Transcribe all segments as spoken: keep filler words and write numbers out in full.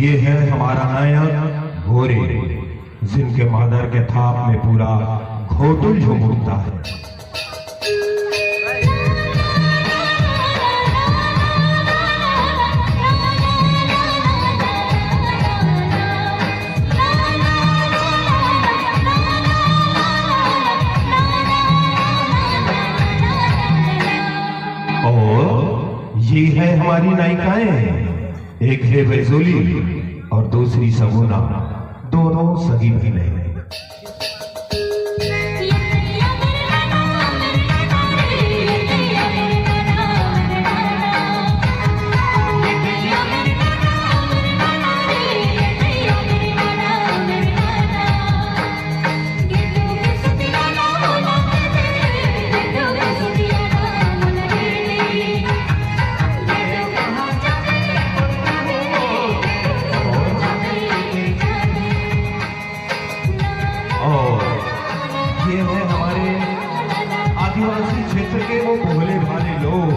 ये है हमारा नायक गोरे, जिनके मादर के थाप में पूरा घोटुल झूम उठता है। और ये है हमारी नायिकाएं, एक है बैजोली और दूसरी सगुना, दोनों सगी बहनें। और ये है हमारे आदिवासी क्षेत्र के वो भोले भाले लोग,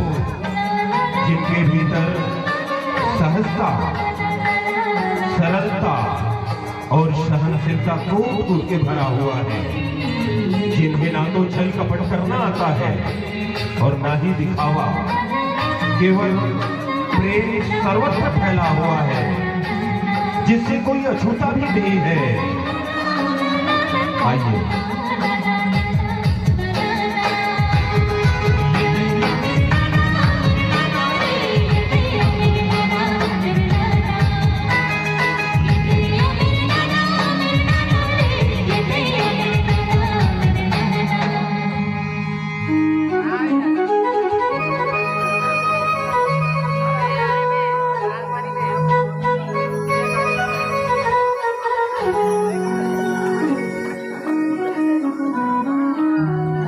जिनके भीतर सहजता, सरलता और सहनशीलता कूट कूट के भरा हुआ है, जिन्हें ना तो छल कपट करना आता है और ना ही दिखावा, केवल प्रेम सर्वत्र फैला हुआ है, जिससे कोई अछूता भी नहीं है। आइए।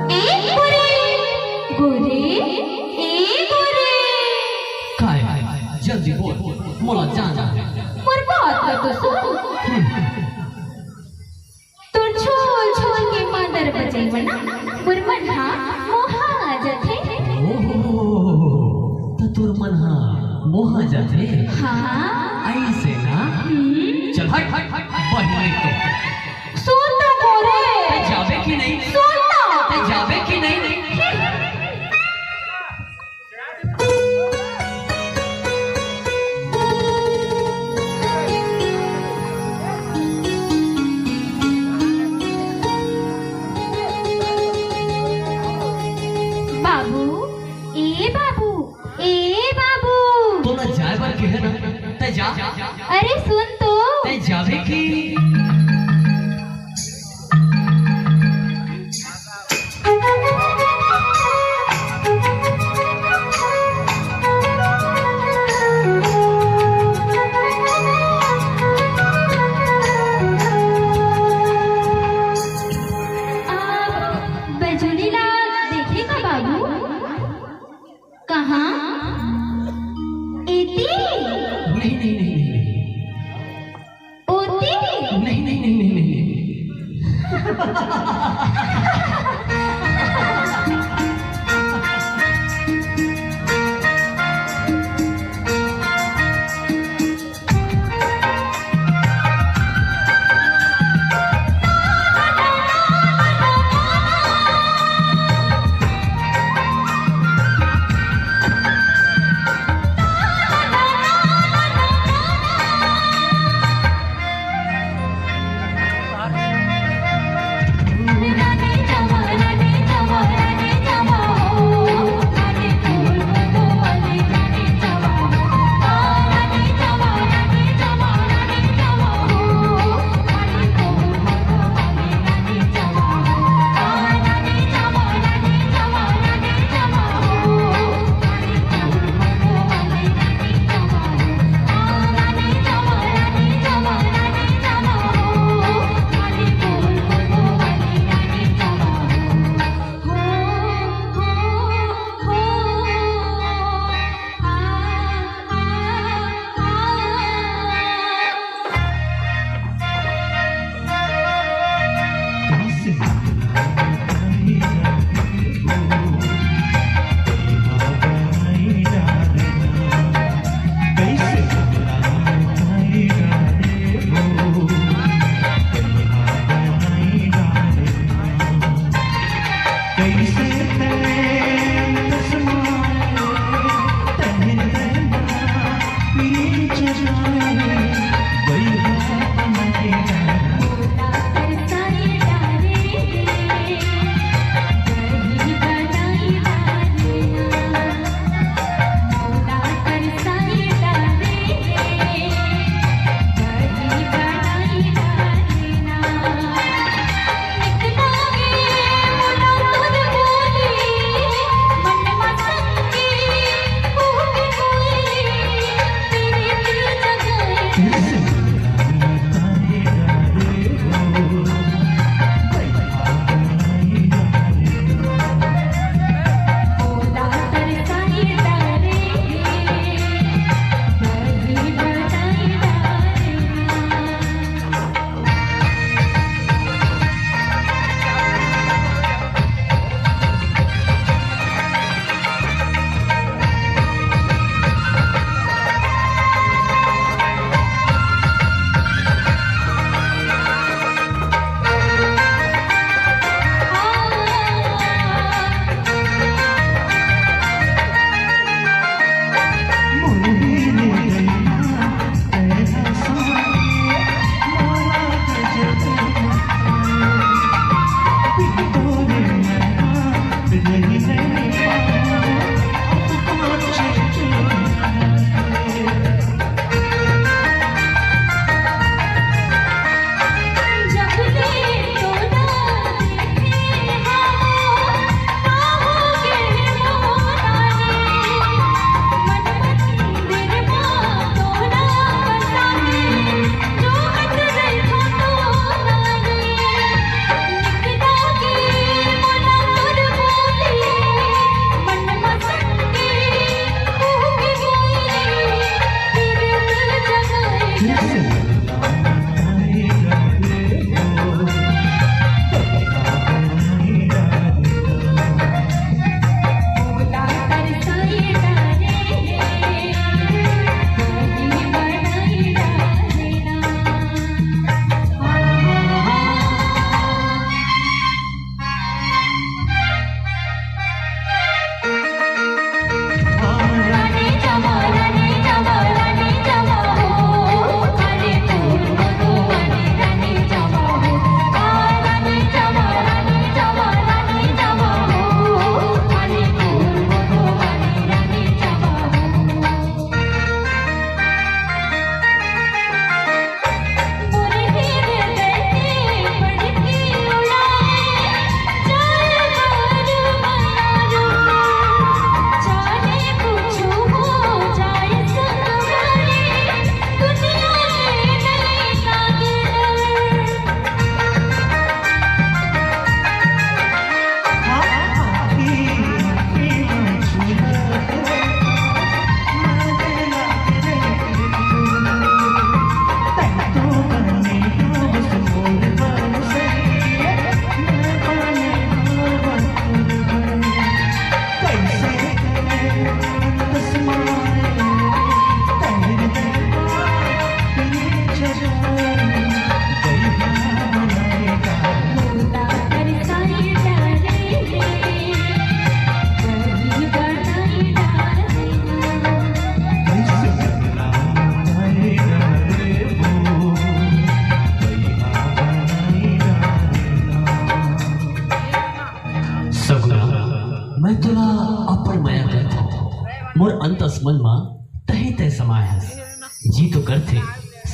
ए गोरे, गोरे, ए गोरे। काय? जल्दी बोल, मोला जाना हे। मोर बात ला तो सुन। तोर छोल छोल के मादर बजई म ना, मोर मन हा मोहा जाथे। ओहो, त तोर मन हा मोहा जाथे? हाँ। अइसे ना? हम्म। चल हट, हट, हट, बहिनी तो। सुन तो मोरे। तैं जाबे कि नहीं? सुन तो। तैं जाबे कि नहीं? बाबू, ए बाबू, ए बाबू। तोला जाए बर केहे ना, तैं जा। अरे सुन तो। तैं जाबे कि? आप बजुली ला देखे का बाबू? कहाँ? एती? नहीं, नहीं, नहीं, नहीं, नहीं। ओती? नहीं, नहीं, नहीं, नहीं, नहीं, नहीं।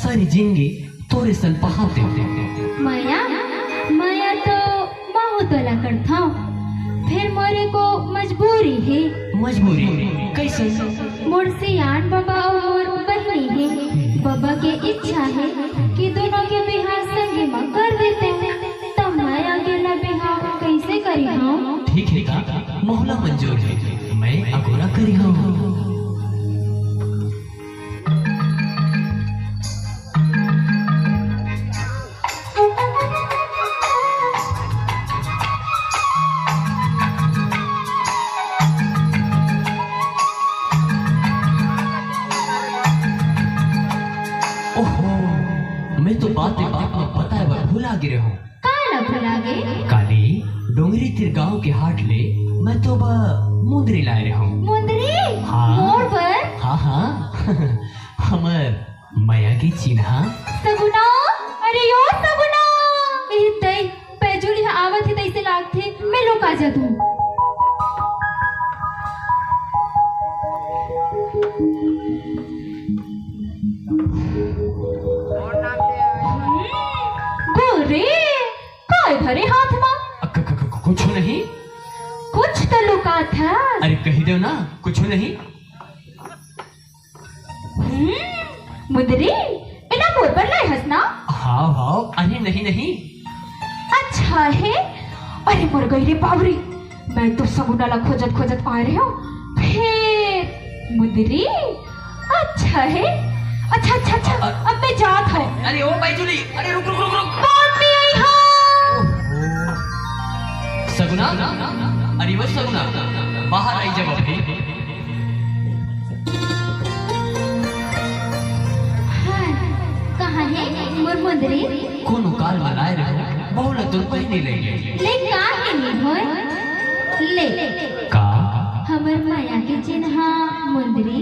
सारी जिंदगी तोरे सन पहाव देव। मया, मया तो महूँ तोला करथव, फेर मोर एको मजबूरी हे। मजबूरी? कइसन? मोर सियान बबा अउ मोर बहिनी हे। बबा के इच्छा हे कि दूनों के बिहाव संगे म कर देतेंव, त मया अकेला बिहाव कइसे करिहंव? ठीक हे का? महूँ ला मंजूर हे, मैं अगोरा करिहंव। ओहो, मैं तो बाते बात म बताय बर भुला गे रहेंव। काला भुला गे? काली, डोंगरी तीर गांव के हाट ले मैं तो बा मुंदरी लाय रहेंव। मुंदरी? हाँ। मोर बर? हाँ, हाँ। हमर मया के चिन्हा। सगुना, अरे ओ सगुना, ए तई, बैजू ल इहाँ आवत हे तइसे लागथे, मैं लुका जाथंव। हम्म, गोरे, काय धरे हाथ मा? अ, क-, क-, क-, कुछू नहीं। कुछ तो लुकाथस। अरे कहि देव ना, कुछू नहीं। हम्म, मुंदरी, एला मोर बर लाय हस ना? हाव, हाव, अरे नहीं, नहीं। अच्छा हे, अरे मर गई रे बाबरी, मैं तो सगुना ला खोजत खोजत आय रहेंव, फेर मुंदरी, अच्छा हे, अच्छा, अच्छा, अच्छा, अ-, अ-, अब मैं जात हंव। अरे ओ बैजूली, अरे रुक, रुक, रुक, रुक। बाद में आइहा। सगुना, अरे ओ सगुना, बाहर आई जा भाई। हाँ, कहाँ हे मोर मुंदरी? कोनो काल म लाय रहेंव, बहू ला तो पहिली ले गे। ले का हे नी होय? ले। का? हमर मया के चिन्हा मुंदरी।